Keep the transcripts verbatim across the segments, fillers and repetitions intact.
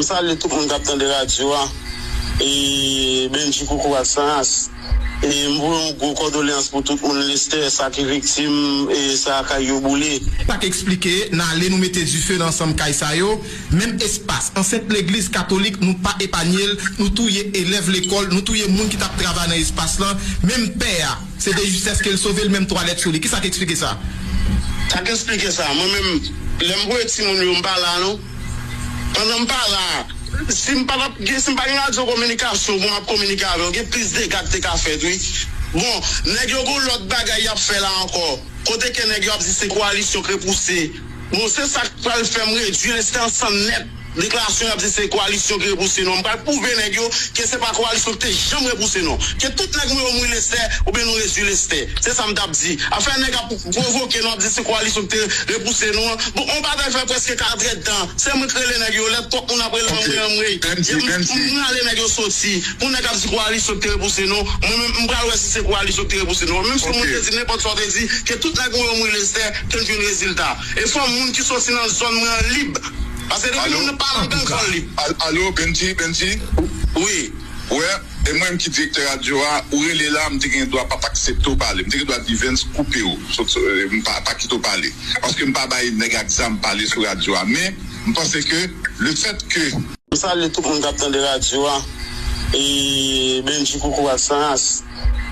Salye tout moun k ap tande radyo a. E Bendji, koukou ak Sanas. E m voye yon gwo kondoleyans pou tout moun Lestè, sa ki viktim, e sa kay yo boule. Pak eksplike, n ale nou mete dife nan ansanm kay sa yo. Menm espas, ansent legliz katolik, nou pa epanye l, nou touye elèv lekòl, nou touye moun ki t ap travay nan espas lan. Menm pè a, se de jistès ke l sove l, menm twalèt sou li. Kisa k eksplike sa? Sa k eksplike sa? Mwen menm, lè m voye timoun yo, m pa la non. Pandan m pa la, si m pa t ap gen, si m pa gen radyo kominikasyon pou m ap kominike avè w, gen plis dega ki te ka fèt, wi. Bon, nèg yo gon lòt bagay y ap fè la ankò. Kote ke nèg yo ap di se koalisyon k repouse. Bon, se sa k pral fè m redui Lestè ansanm nèt. Deklarasyon y ap di se koalisyon ki repouse nou. M pral pwouve nèg yo ke se pa koalisyon ki te janm repouse nou. Ke tout nèg mouri Lestè, oubyen nou redui Lestè. Se sa m t ap di. Afè nèg ap pwovoke nou, ap di se koalisyon ki te repouse nou an. Bon, on batay fè prèske katrèdtan. Se mwen k rele nèg yo. Lè twòp moun ap rele m, anmwey, anmwey. M rale nèg yo soti. Pou nèg ap di koalisyon ki te repouse nou, mwen menm, m pral wè si se koalisyon ki te repouse nou. Menm si moun te di nenpòt sa w te di, ke tout nèg mouri Lestè, ke l jwenn rezilta. E fò moun ki soti nan zòn mwen an lib. Paske depi moun nan pa nan gang, fò l lib. Al-, alo, Bendji, Bendji? Wi. Wè, e mwen menm ki direktè radyo a, ou rele la, m te gen dwa pa t aksepte w pale. M te gen dwa di Vens koupe w. Sot, sot, e, m pa, pa kite w pale. Paske m pa bay nèg ak zam pale sou radyo a. Men, m panse ke le fèt ke M salye tout moun k ap tande radyo a. E Bendji, koukou ak Sanas.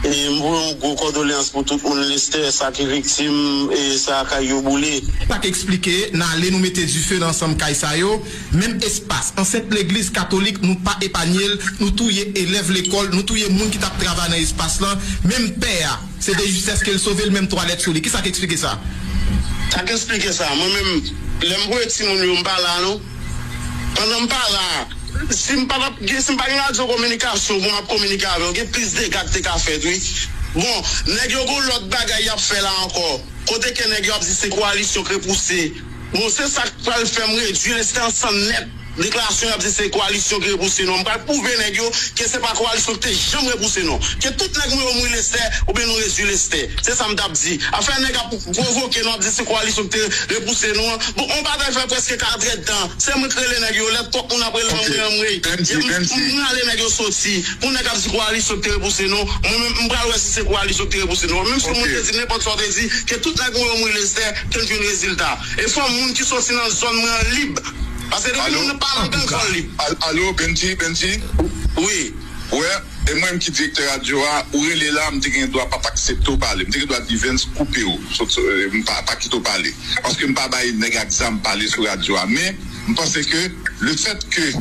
E m voye yon gwo kondoleyans pou tout moun Lestè, sa ki viktim, e sa kay yo boule. Pak eksplike, n ale nou mete dife nan ansanm kay sa yo. Menm espas, ansent legliz katolik, nou pa epanye l, nou touye elèv lekòl, nou touye moun ki t ap travay nan espas lan. Menm pè a, se de jistès ke l sove l, menm twalèt sou li. Kisa k eksplike sa? Sa k eksplike sa? Mwen menm, lè m voye timoun yo, m pa la non. Pandan m pa la, si m pa t ap gen, si m pa gen radyo kominikasyon pou m ap kominike avè w, gen plis dega ki te ka fèt, wi. Bon, nèg yo gon lòt bagay y ap fè la ankò. Kote ke nèg yo ap di se koalisyon k repouse. Bon, se sa k pral fè m redui Lestè ansanm nèt. Deklarasyon y ap di se koalisyon ki repouse nou. M pral pwouve nèg yo ke se pa koalisyon ki te janm repouse nou. Ke tout nèg mouri Lestè, oubyen nou redui Lestè. Se sa m t ap di. Afè nèg ap pwovoke nou, ap di se koalisyon ki te repouse nou an. Bon, on batay fè prèske katrèdtan. Se mwen k rele nèg yo. Lè twòp moun ap rele m, anmwey, anmwey. M rale nèg yo soti. Pou nèg ap di koalisyon ki te repouse nou, mwen menm, m pral wè si se koalisyon ki te repouse nou. Menm si moun te di nenpòt sa w te di, ke tout nèg mouri Lestè, ke l jwenn rezilta. E fò moun ki soti nan zòn mwen an lib. Paske depi moun nan pa nan gang, fò l lib. Al-, alo, Bendji, Bendji? Wi. Wè, e mwen menm ki direktè radyo a, ou rele la, m te gen dwa pa t aksepte w pale. M te gen dwa di Vens koupe w. Sot, sot, e, m pa, pa kite w pale. Paske m pa bay nèg ak zam pale sou radyo a. Men, m panse ke le fèt ke